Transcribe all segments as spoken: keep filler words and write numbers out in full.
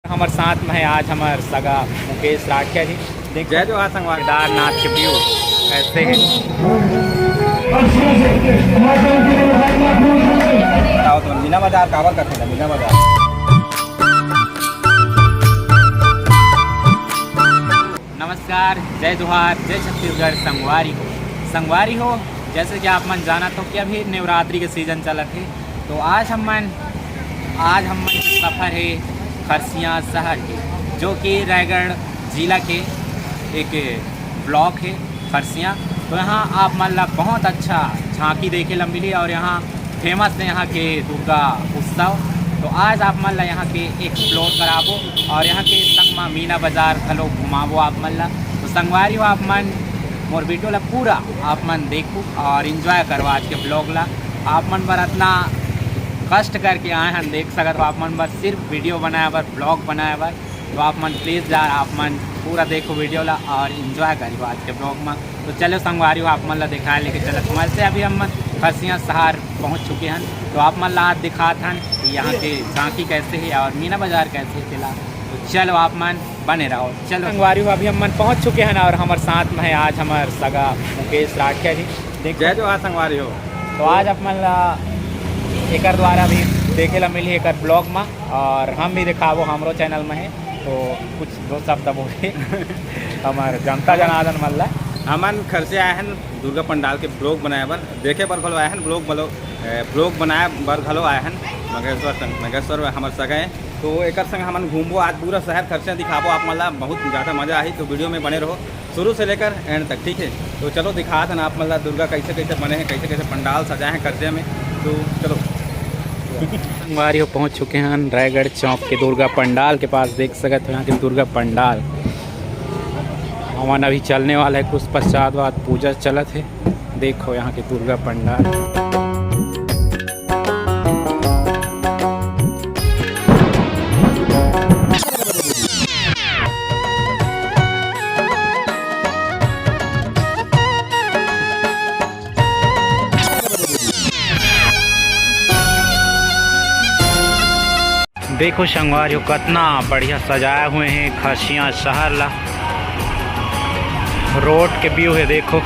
हमर साथ में है आज हमर सगा मुकेश राठिया जी। देख जय जोहार संगवारी। केदारनाथ के व्यू कैसे है। बताओ तो मीना बाजार काबर कथे ना, मीना बाजार। नमस्कार, जय जोहार, जय छत्तीसगढ़। संगवारी हो, संगवारी हो, जैसे कि आप मन जानत हो कि अभी नवरात्रि के सीजन चलत है, तो आज हमन, आज हमन के सफर है खरसिया शहर के, जो कि रायगढ़ जिला के एक ब्लॉक है खरसिया। तो यहाँ आप मन ला बहुत अच्छा झांकी देखे ला मिली और यहाँ फेमस है यहाँ के दुर्गा उत्सव। तो आज आप मन ला यहाँ के एक्सप्लोर कराबो और यहाँ के संग मा मीना बाजार घलो घुमाबो आप मन ला। तो संगवारी हो, आप मन मोर वीडियो ला पूरा आप मन देखो और एंजॉय करो आज के ब्लॉग ला। आप मन बर इतना कष्ट करके आए हन, देख सकत हो, आप मन बर सिर्फ वीडियो बनाए बर, ब्लॉग बनाए बर। तो आप मन प्लीज यार, आप मन पूरा देखो वीडियो ला और एंजॉय करो आज के ब्लॉग में। तो चलो संगवारी हो, आप मन ला दिखाए लेके चलत हूँ। वैसे अभी हम खरसिया शहर पहुँच चुके हैं, तो आप मन ला आज दिखात हन कि यहाँ के झांकी कैसे है और मीना बाजार कैसे है फिलहाल। तो चलो आप मन बने रहो। चलो संगवारी हो, अभी हम मन पहुँच चुके हैं और हमारे साथ में है आज हमारे सगा मुकेश राठिया जी। देख जय जोहार संगवारी हो। तो आज आप मन ला एकर द्वारा भी देखे ला मिली एकर ब्लॉग में और हम भी दिखाबो हमरो चैनल में है। तो कुछ दो शब्द बोले हमारे जनता जनार्दन मन ला। हमन खरसिया आए हन दुर्गा पंडाल के ब्लॉग बनाए बर, देखे बर घलो आए हन, ब्लॉग घलो, ए, ब्लॉग बनाए बर घलो आए हन। मगेश्वर संग, मगेश्वर हमर सगा है, तो एकर संग हमन घूमबो आज पूरा शहर खरसिया दिखाबो आप मन ला, बहुत ज़्यादा मजा आही। तो वीडियो में बने रहो शुरू से लेकर एंड तक, ठीक है। तो चलो दिखात हन आप मन ला दुर्गा कैसे कैसे बने हैं, कैसे कैसे पंडाल सजाए हैं खरसिया में। तो चलो संगवारी हो, पहुँच चुके हैं रायगढ़ चौक के दुर्गा पंडाल के पास। देख सकत हो यहाँ के दुर्गा पंडाल हवन अभी चलने वाला है, कुछ पश्चात बाद पूजा चलत है। देखो यहाँ के दुर्गा पंडाल। देखो संगवारी हो, कतना बढ़िया सजाए हुए हैं खरसिया शहर ला। रोड के व्यू है, देखो।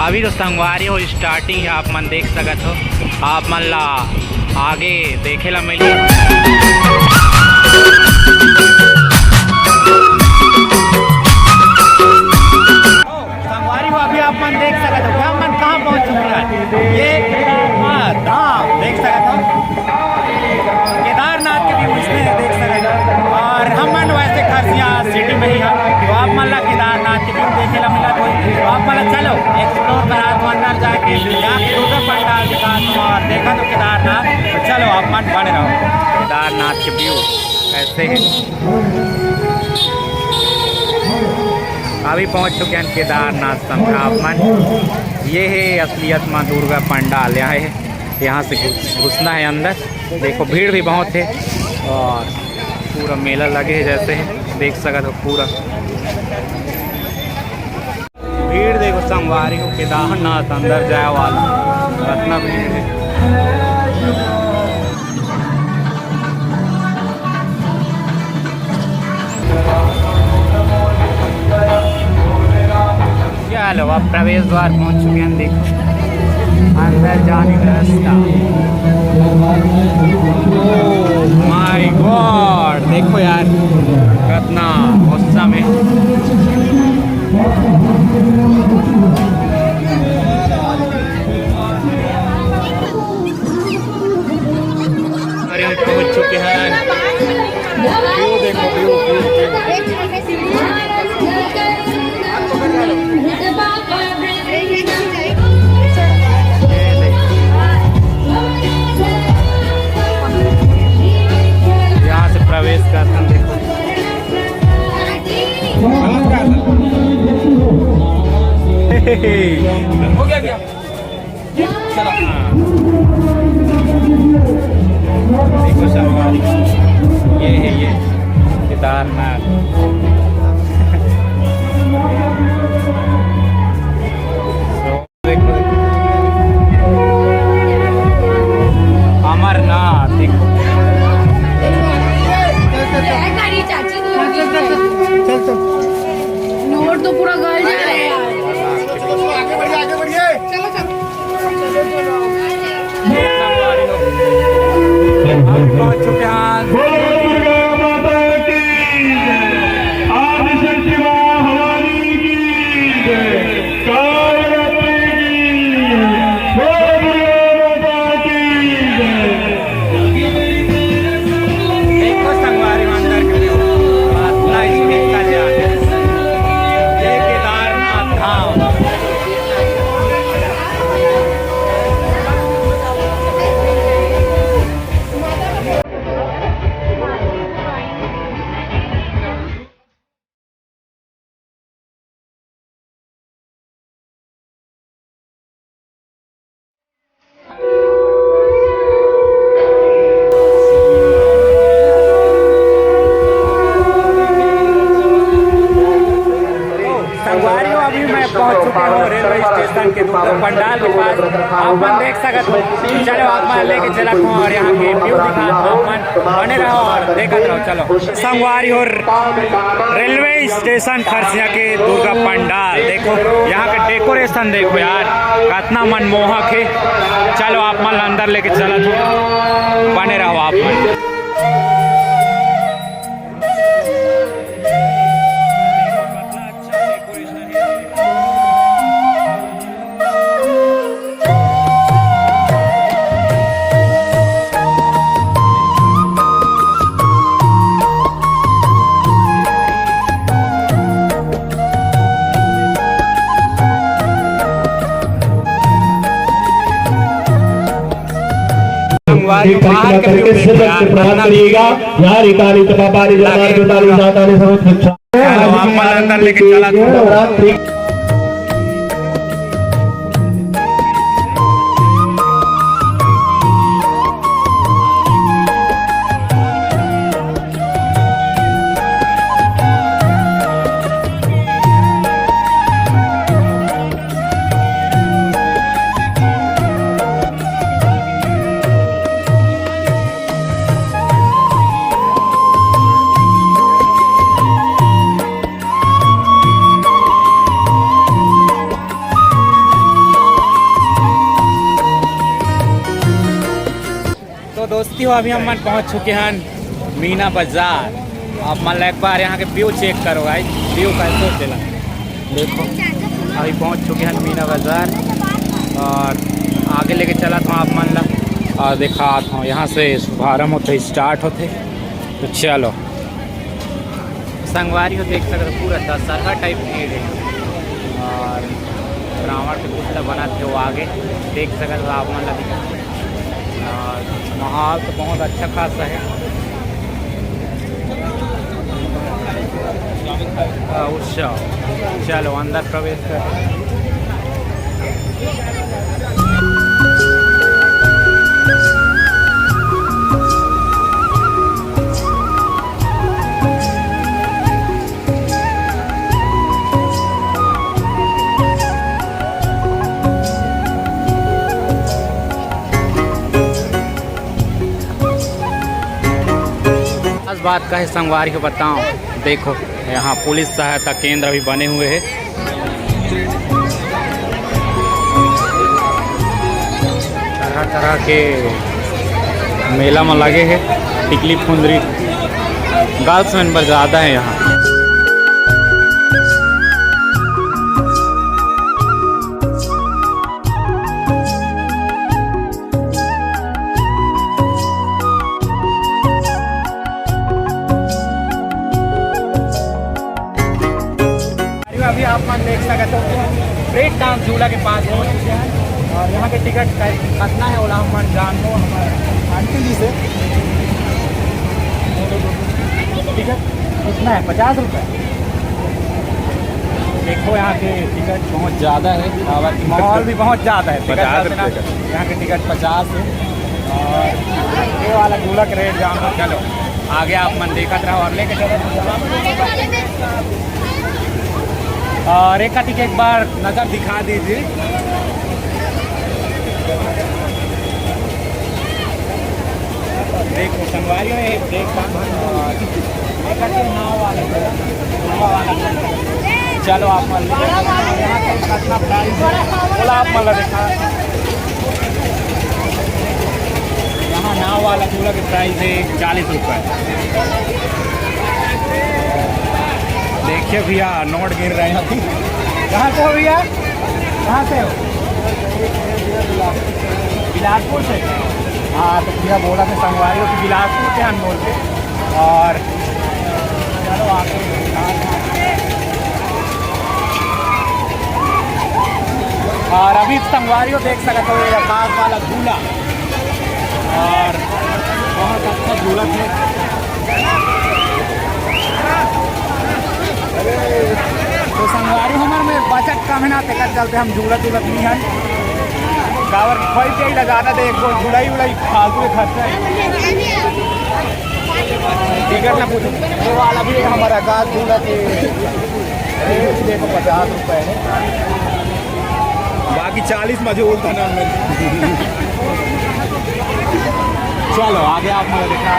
अभी तो संगवारी हो, स्टार्टिंग है, आप मन देख सकत हो। आप मन ला आगे देखे ला मिली। संगवारी हो, अभी आप मन देख सकत हो, हम मन कहाँ पहुँच चुके हैं। ये, हाँ, धाम देख सकत हो, केदारनाथ के व्यू इसमें देख सकत हो। और हम मन वैसे खरसिया सिटी में ही हैं, तो आप मन ला केदारनाथ के व्यू देखे ला मिलत होही। तो आप मन ला चलो एक्सप्लोर करा, तो अंदर जाके यहाँ के दुर्गा पंडाल दिखा, तो और देखा तो केदारनाथ। तो चलो आप मन बने रहो। केदारनाथ के व्यू कैसे है? अभी पहुंच चुके हैं केदारनाथ संग आप मन। ये है असलियत माँ दुर्गा पंडाल, यहाँ है, यहाँ से घुस-, घुसना है अंदर। देखो भीड़ भी बहुत है और पूरा मेला लगे है जैसे है, देख सकत हो पूरा। भीड़ देखो संगवारी हो, केदारनाथ अंदर जाए वाला कतना भीड़ है। चलो, अब प्रवेश द्वार पहुंच चुके हैं। देखो अंदर जाने का रास्ता। माय गॉड, देखो यार, कितना औसम है। अरे, हम पहुंच चुके हैं। व्यू देखो, व्यू, व्यू, व्यू। यहाँ से प्रवेश करते हैं, देखो। हो गया क्या? चलो, हाँ। देखो संगवारी, ये है, ये केदारनाथ। पूरा गल जा रहा है यार। चलो, चलो, आगे बढ़िए, आगे बढ़िए। चलो, चलो। हम पहुंच चुके हैं। बोलो दुर्गा माता की जय। आदिशक्ति माँ भवानी की जय। कालरात्रि की जय। बोलो दुर्गा माता की जय। देखो संगवारी, अंदर के देखो, पतला स्पीड का जाम। ये केदारनाथ धाम। संगवारी हो, अभी मैं पहुंच चुका हूँ रेलवे स्टेशन के दूसरा पंडाल के पास। आप मन देख सकत हो, चलो आप मन लेके चलत हूँ और यहाँ के व्यू दिखा, आप मन बने रहो और देखत रहो। चलो संगवारी हो, रेलवे स्टेशन खरसिया के दुर्गा पंडाल देखो, यहाँ के डेकोरेशन देखो यार, कितना मनमोहक है। चलो आप मन अंदर लेके चलत हूँ, बने रहो आप मन। संगवारी, बाहर के व्यू देखिए यार, प्रणाम करिएगा। यार, इतानी तो पापा नहीं, जाता नहीं, जाता नहीं, सर्वोत्तम। चलो, आप मन अंदर लेके चला तू। तो दोस्ती हो, अभी हम मन पहुंच चुके हैं मीना बाजार। आप मन ला एक बार यहाँ के व्यू चेक करो भाई, व्यू कैसे चला। देखो, अभी पहुंच चुके हैं मीना बाजार और आगे लेके चलत हूँ आप मन ला। और दिखात हूँ, यहाँ से शुभारंभ होते, स्टार्ट होते। तो चलो संगवारी हो, देख सकते हो, पूरा दशहरा टाइप भीड़ है। और रावण के पुतला बना थे वो आगे, देख सकते हो आप मन ला दिखा। और माहौल तो बहुत अच्छा खासा है। आ, उत्सव। चलो अंदर प्रवेश कर। खास बात का है संगवारी को बताओ, देखो यहाँ पुलिस सहायता केंद्र भी बने हुए हैं। तरह तरह के मेला में लगे हैं। टिकली फुंदरी गर्ल्स मेंबर ज़्यादा है यहाँ। अभी आप मन देख सकते हो, ब्रेक डांस झूला के पास पहुंच चुके हैं। और यहाँ के टिकट कै-, कितना है, ओला हम मन जान लो हमारे आंटी जी से। टिकट कितना है? पचास रुपये। देखो, यहाँ के टिकट बहुत ज़्यादा है, माहौल भी बहुत ज़्यादा है। टिकट पचास रुपये का। यहाँ के टिकट पचास है। और ये वाला झूला का रेट जान लो। चलो आगे आप मन देखत रहो और लेके चलो। और एक कटी के एक बार नजर दिखा दीजिए। देखो संगवारी हो, एक देख, एक कटी नाव वाला, नाव वाला। चलो आप मन, यहाँ के कितना प्राइस है, बोला आप मन ला देखा। यहाँ नाव वाला झूला के प्राइस है चालीस रुपये। देखिए भैया, नोट गिन रहे हैं अभी। कहाँ से हो भैया? कहाँ से हो? बिलासपुर से। हाँ, तो भैया बोला कि संगवारी हो कि बिलासपुर के अनमोल के। और चलो आगे। और अभी संगवारी हो देख सकते हो, ये आकाश वाला झूला और बहुत अच्छा झूला है। तो संगवारी हमर में बजट कम है ना, तेकर चलते हम झूलत उलत नहीं है। काबर कोई के ही लगा ना दे, कोई झुलाई उलाई फालतू के खर्चा है। टिकट ना पूछो। ये वाला भी हमारा का झूला के रेट देखो पचास रुपए है, बाकी चालीस मजूर था ना। चलो आगे आप मुझे दिखा।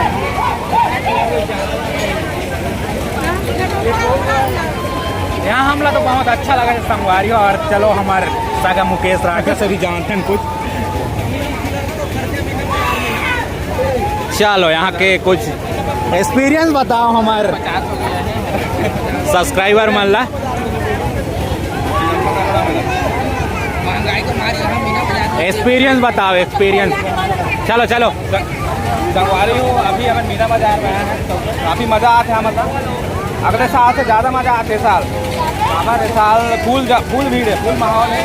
यहाँ हमला तो बहुत अच्छा लगा संगवारी हो। और चलो हमारे सगा मुकेश राठौर से भी जानते हैं कुछ। चलो यहाँ के कुछ एक्सपीरियंस बताओ हमारे सब्सक्राइबर मन ला। एक्सपीरियंस बताओ, एक्सपीरियंस। चलो चलो। संगवारी हो, अभी अगर मीना बाजार में आए हैं तो काफ़ी मज़ा आते हैं, मतलब अगले साल से ज़्यादा मज़ा आते हैं साल। हमारे साल फुल जा-, फुल भीड़ है, फुल माहौल है।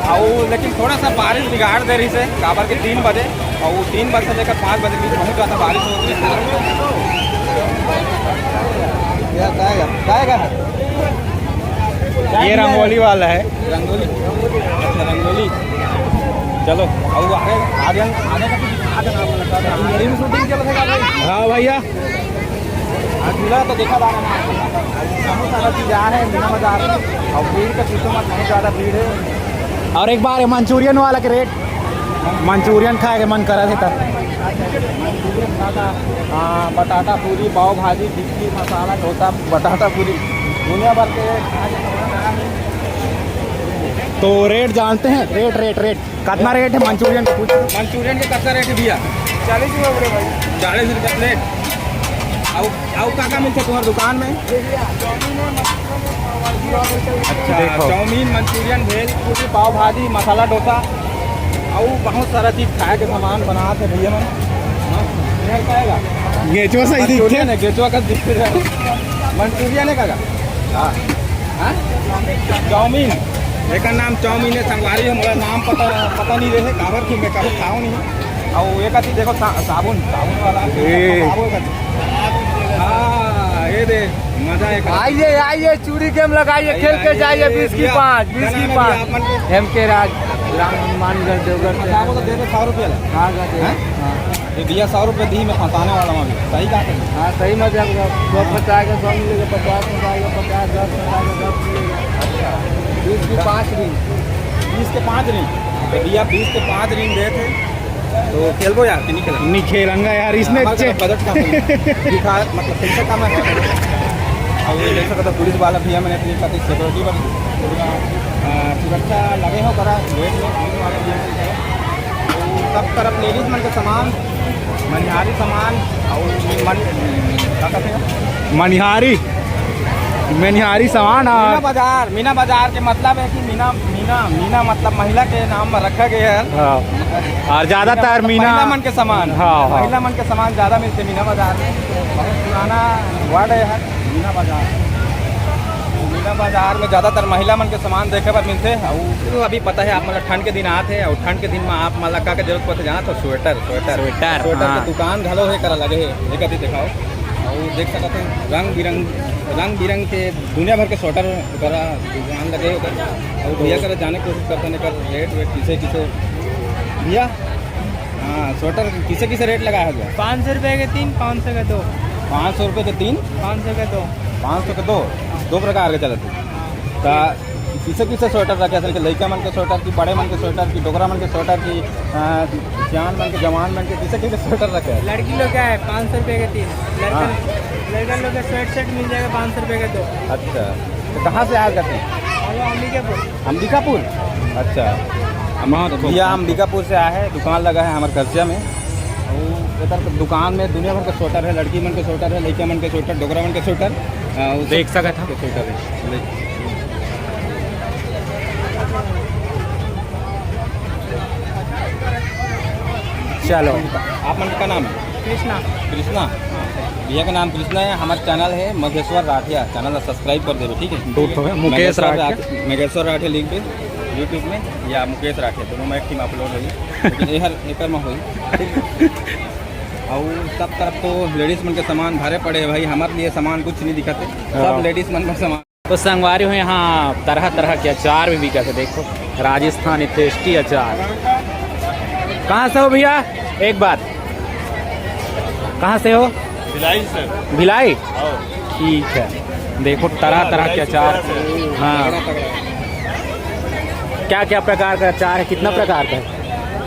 और लेकिन थोड़ा सा बारिश बिगाड़ दे रही से, काबर के तीन बजे और वो तीन बजे से लेकर पाँच बजे के बीच बहुत ज़्यादा बारिश होती है। क्या, क्या है? क्या है? ये रंगोली वाला है। रंगोली। अच्छा, रंगोली। चलो, अब आगे, आगे, आगे का कुछ, आगे का कुछ, आगे का कुछ। हाँ भैया। हाँ, झूला तो देखा जा रहा है। बहुत सारा चीज़ आ रहे हैं मीना बाजार में। और भीड़ का पूछो मत, बहुत ज़्यादा भीड़ है। और एक बार मंचूरियन वाला के रेट, मंचूरियन खाए के मन करा थे तब। हाँ, बटाटा पूरी, पाव भाजी, टिक्की, मसाला डोसा, बटाटा पूरी, दुनिया भर के। तो रेट जानते हैं? रेट, रेट, रेट कितना रेट है मंचूरियन का? पूछ। मंचूरियन के कितना रेट है भैया? चालीस रुपये बड़े भाई। चालीस रुपये प्लेट। और, और का का मिलता है तुम्हारी दुकान में? अच्छा, देखो। चाउमीन, मंचूरियन, भेल पूरी, पाव भाजी, मसाला डोसा, और बहुत सारा चीज़ खाए के सामान बनाते भैया मन। हाँ, इधर का आएगा? गेचवा सही दिखते। मंचूरियन है, गेचवा का दिखते हैं। मंचूरियन है का? हाँ। हाँ? चाउमीन, एक नाम चाउमीन है संगवारी, हमारा नाम पता, पता नहीं रहे, काबर कि मैं कभी खाऊँ नहीं। और एक आती देखो सा-, साबुन, साबुन वाला। ए। साबुन का। हाँ, ये दे, मजा एक। आइए, आइए, चूड़ी गेम लगाइए, आइए, खेल के आइए, जाइए, ये बीस की भैया, पाँच, बीस की पाँच। एम के राज, राम हनुमानगढ़, देवगढ़ से। बताओ तो दे दे सौ रुपये ला। हाँ, हाँ। ये भैया सौ रुपये दी, मैं फंसाने वाला हूँ अभी। सही कहा तुमने। हाँ, सही मजाक। सौ पचास का सौ मिलेगा, पचास में जाएगा, पचास, दस में जाएगा, दस मिलेगा। बीस की पाँच रिंग। बीस के पाँच रिंग। तो भैया बीस के पाँच रिंग दे थे। तो खेलबो यार कि नहीं खेला? नहीं खेलंगा यार, इसने हमारे अच्छे तरफ बजट का नहीं। दिखा, मतलब, पैसा कम है। और ये देख सकते हो, पुलिस वाला भैया मैंने अपनी खातिर सिक्योरिटी पर, आ, सुरक्षा लगे हो करा, गेट में, पुलिस वाला भैया। सब तरफ लेडीज मन के सामान, मनिहारी सामान और मन, का कहते हैं? मनिहारी, मनिहारी सामान। मीना और बाजार, मीना बाजार के मतलब है कि मीना, मीना, मीना मतलब महिला के नाम में रखा गया है। हाँ। और ज्यादातर मीना मतलब मीना, महिला मन के सामान। हाँ, हाँ। महिला मन के सामान ज्यादा मिलते मीना बाजार में। बहुत पुराना वर्ड है मीना बाजार। मीना बाजार में ज्यादातर महिला मन के सामान देखे बर मिलथे। अउ अभी पता है आप मन ला ठंड के दिन आत हे, अउ ठंड के दिन में आप मन ला का के जरूरत पड़थे जाना तो स्वेटर, स्वेटर। स्वेटर, स्वेटर हाँ। के दुकान घलो हे करा लगे हे, एक अभी दिखाओ। अउ देख सकत हो रंग बिरंग, रंग बिरंग के दुनिया भर के स्वेटर करा दुकान लगे हे ओकर। अउ भैया करा जाने के कोशिश करथन एकर रेट वेट किसे किसे। भैया, हाँ, स्वेटर किसे किसे रेट लगा है भैया? पाँच सौ रुपये के तीन, पाँच सौ के दो। पाँच सौ रुपये के तीन? पाँच सौ के दो। पाँच सौ के दो, दो प्रकार के चलत हे। त किसे किसे स्वेटर रखे असल के, लइका मन के स्वेटर की, बड़े मन के स्वेटर की, डोकरा मन के स्वेटर की, अ, सियान मन के, जवान मन के, किसे किसे स्वेटर रखे हैं? लड़की लोग का है पाँच सौ रुपये के तीन, लड़का, हाँ। लड़का लोग का स्वेट सेट मिल जाएगा पाँच सौ रुपये के दो। अच्छा। कहाँ से आए करते हैं? अंबिकापुर। अंबिकापुर? अच्छा। हम, हाँ, तो भैया अंबिकापुर से आए हैं, दुकान लगा है हमारे कस्बा में। और इधर दुकान में दुनिया भर के स्वेटर है, लड़की मन के स्वेटर है, लड़के मन के स्वेटर, डोकरा मन के स्वेटर, अ, वो सब देख सकत हव। के स्वेटर है। ले। चलो, आप मन का नाम है? कृष्णा। कृष्णा? भैया का नाम कृष्णा है, हमारा चैनल है मघेश्वर राठिया, चैनल ला सब्सक्राइब कर देबे, ठीक है? दूर तो है, मुकेश मघेश्वर राठिया। राठ-, मघेश्वर राठिया लिख दे YouTube में, या मुकेश राठिया, दोनों में एक टीम अपलोड होई, लेकिन ये हर एकर में होई, ठीक है? और सब तरफ तो लेडीज मन के सामान भरे पड़े हैं भाई, हमारे लिए सामान कुछ नहीं दिखाते, हाँ। सब लेडीज मन का सामान। तो संगवारी हो, यहाँ तरह तरह के अचार भी बिकत है। देखो, राजस्थानी टेस्टी अचार। कहाँ से हो भैया? एक बात, कहाँ से हो? भिलाई सर। भिलाई? हाँ। ठीक है, देखो, तरह हाँ, तरह के भिलाई से अचार। तरह से। हाँ। तगड़ा, तगड़ा। क्या क्या प्रकार का अचार है, कितना ये प्रकार का है?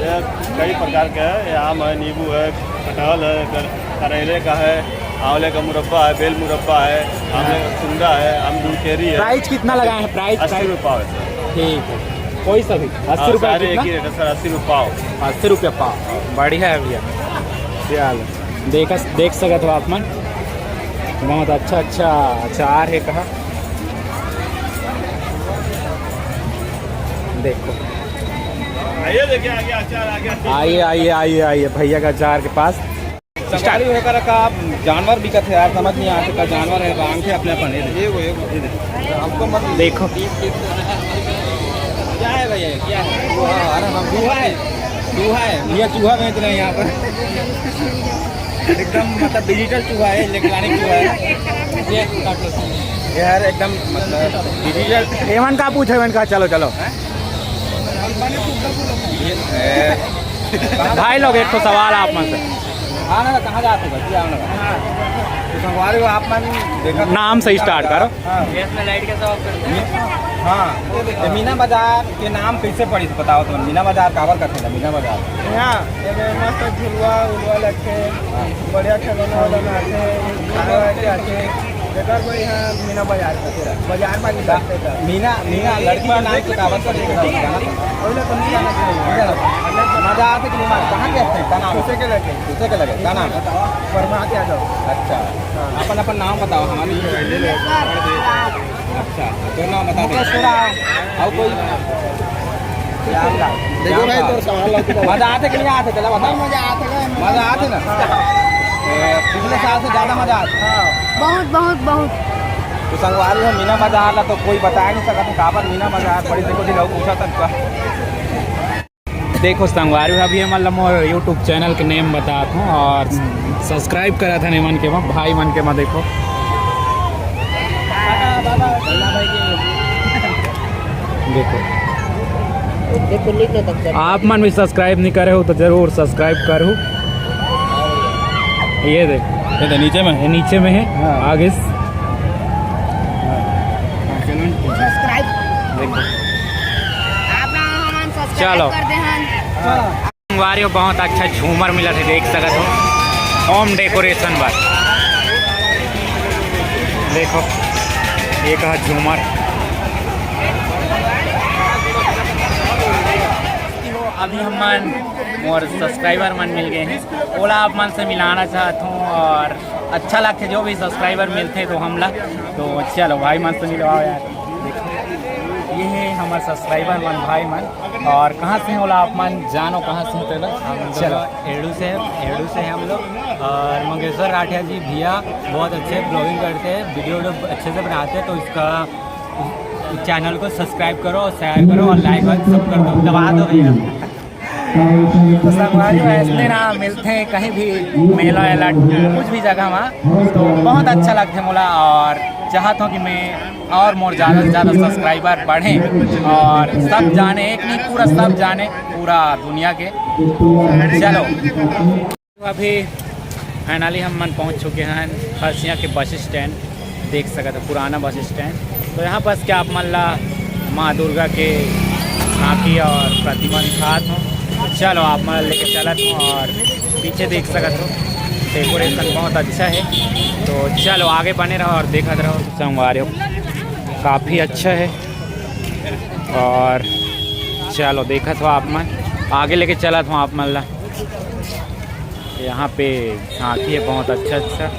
ये कई प्रकार का है, ये आम है, नींबू है, कटहल है, कर-, करेले का है, आंवले का मुरब्बा है, बेल मुरब्बा है, आंवले का सुंदा है, अमदुरकेरी है। प्राइस कितना लगाए हैं? प्राइस, अस्सी प्राइस? रुपये पाव है सर। ठीक है, कोई सा भी? अस्सी हाँ, रुपये सारे कितना? एक ही रेट है सर, अस्सी रुपये पाव। अस्सी रुपये पाव, बढ़िया है भैया। चलो, देख, देख सकत हो आप मन, बहुत अच्छा अच्छा अचार है कहा। देखो, आइए, देखिए, आगे अचार, आगे अचार। आइए, आइए, आइए, आइए भैया का अचार के पास। संगवारी हो, एकर का जानवर बिकत है यार, समझ नहीं आते का जानवर है, रांग के अपने अपन, ये देखो। ये वो, ये वो, ये देखो। हमको मत देखो। क्या है भैया, क्या है? चूहा, अरे हम चूहा है, चूहा है भैया, चूहा बेच रहे हैं यहाँ पर। एकदम मतलब डिजिटल चूहा है, इलेक्ट्रॉनिक चूहा है। ये काट लो। यार एकदम मतलब डिजिटल। एमन का पूछे, एमन का, चलो, चलो। हैं? ये, ए, भाई लोग, एक ठो सवाल आप मन से। हाँ ना, कहाँ जाते हो? क्या होना? तो संगवारी हो, आप मन देखा नाम से स्टार्ट करो। हाँ। गैस में लाइट कैसे ऑफ करते हैं? हाँ, तो मीना बाजार के नाम कैसे पड़ी, बताओ तो, मीना बाजार काबर कथे ला मीना बाजार? यहाँ एमे मस्त झुलवा उलवा लगथे, बढ़िया खिलौना उलौना आथे, झुलवा के आथे, एकर बर यहाँ मीना बाजार कथे ला। बाजार मा नहीं लगथे का? मीना, मीना लड़की के नाम से काबर पड़थे, जाना तो? ओला तो नहीं जाना चाहिए। नहीं जाना। मजा आथे कि नहीं मजा? कहाँ के आथे? का नाम? दूसरे के लगे। दूसरे के लगे। का नाम? परमात यादव। अच्छा। हाँ। अपन, अपन नाम बताओ, हमारे। अच्छा, तो नाम बता दे। मुकेश उरांव। और कोई? देखो भाई, तोर सवाल ला तो। मजा आथे कि नहीं आथे? चला बता। मजा आथे का? मजा आथे ना? हाँ। ए, पिछले साल से ज्यादा मजा आथे। हाँ। बहुत, बहुत, बहुत। तो संगवारी हो, मीना बाजार ला तो कोई बता नहीं सकत, काबर मीना बाजार पड़ी, देखो जी, लोग पूछा तक का। देखो संगवारी, अभी हमन ला मोर YouTube चैनल के नेम बतात हूँ और सब्सक्राइब करत हन एमन के मा, भाई मन के मा। देखो, देखो, देखो, लिख लो तब तक। आप मन भी सब्सक्राइब नहीं करे हो तो जरूर सब्सक्राइब करो। ये देखो, ये तो नीचे में। ये नीचे में है। हाँ। आगे स- सब्सक्राइब। देखो। आप ना हमन सब्सक्राइब चलो। कर दे हन। हाँ। संगवारी हो, बहुत अच्छा झूमर मिलत हे, देख सकत हो, होम डेकोरेशन बर। देखो, ये कहा झूमर। अभी हमन मोर सब्सक्राइबर मन मिल गए हैं, ओला आप मन से मिलाना चाहत हूँ और अच्छा लगथे जो भी सब्सक्राइबर मिलथे तो हमला। तो चलो भाई मन से मिलवाओ यार। देखो, ये है हमर सब्सक्राइबर मन, भाई मन। और कहाँ से हैं ओला आप मन जानो, कहाँ से हैं तेला? हम लोग चलो। एड़ू से हैं, एड़ू से हैं हम लोग। और मंगेश्वर राठिया जी भैया बहुत अच्छे ब्लॉगिंग करते हैं, वीडियो, वीडियो अच्छे से बनाते हैं, तो इसका चैनल को सब्सक्राइब करो और शेयर करो और लाइक वाइक सब कर दो, दबा दो भैया। तो संगवारी हो, ऐसने ना मिलते हैं कहीं भी, मेला वेला, कुछ भी जगह में, तो बहुत अच्छा लगता है मोला और चाहता हूँ कि मैं और मोर ज़्यादा से ज़्यादा सब्सक्राइबर बढ़ें और सब जाने, एक नहीं पूरा सब जाने, पूरा दुनिया के। चलो, अभी फाइनली हम मन पहुंच चुके हैं खरसिया के बस स्टैंड, देख सकत हो पुराना बस स्टैंड। तो यहाँ बस क्या आप मन ला माँ दुर्गा के झांकी और प्रतिमा दिखात हूँ। चलो आप मन लेके चलत हूँ और पीछे देख सकत हो डेकोरेशन बहुत अच्छा है। तो चलो आगे बने रहो और देखत रहो संगवारी हो। काफ़ी अच्छा है। और चलो, देखत हो आप मन, आगे लेके चलत हो आप मन ला। यहाँ पे झांकी है बहुत अच्छा अच्छा।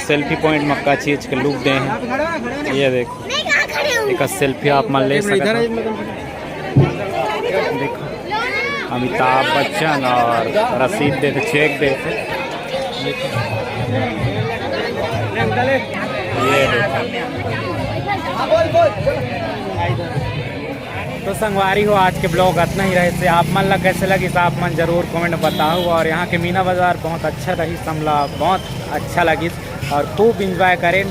सेल्फी पॉइंट म का चीज के लुक दे हे। ये देखो, एक सेल्फी आप मन ले सकत हो। देखो, अमिताभ बच्चन और रसीद देथे, चेक देथे। ये देखो। तो संगवारी हो, आज के ब्लॉग अतना ही रहिस। आप मन ला कैसे लगिस, आप मन जरूर कमेंट बताओ। और यहाँ के मीना बाजार बहुत अच्छा रहिस, हमला बहुत अच्छा लगिस और खूब इंजॉय करें।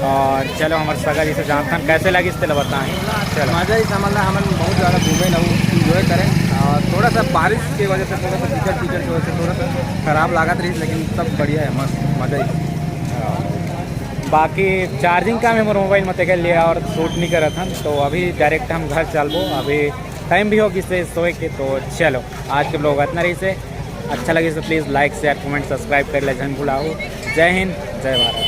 और चलो, हमर सगा जी से जानथन कैसे लगिस तेला बताएं। चलो। मजा ही समझ ला, हमन बहुत ज़्यादा घूमे ना, इंजॉय करें। और थोड़ा सा बारिश की वजह से थोड़ा सा कीचड़ कीचड़ की वजह से थोड़ा सा खराब लागत रही, लेकिन सब बढ़िया है, मस्त मजा ही। बाकी चार्जिंग कम है मोर मोबाइल में, तेकर लिए और शूट नहीं करत हन। तो अभी डायरेक्ट हम घर चलबो, अभी टाइम भी हो गिस हे सोए के। तो चलो, आज के ब्लॉग अतना रहिस हे। अच्छा लगिस तो please like, share, comment, subscribe करे ला झन भुलाओ। जय हिंद, जय भारत।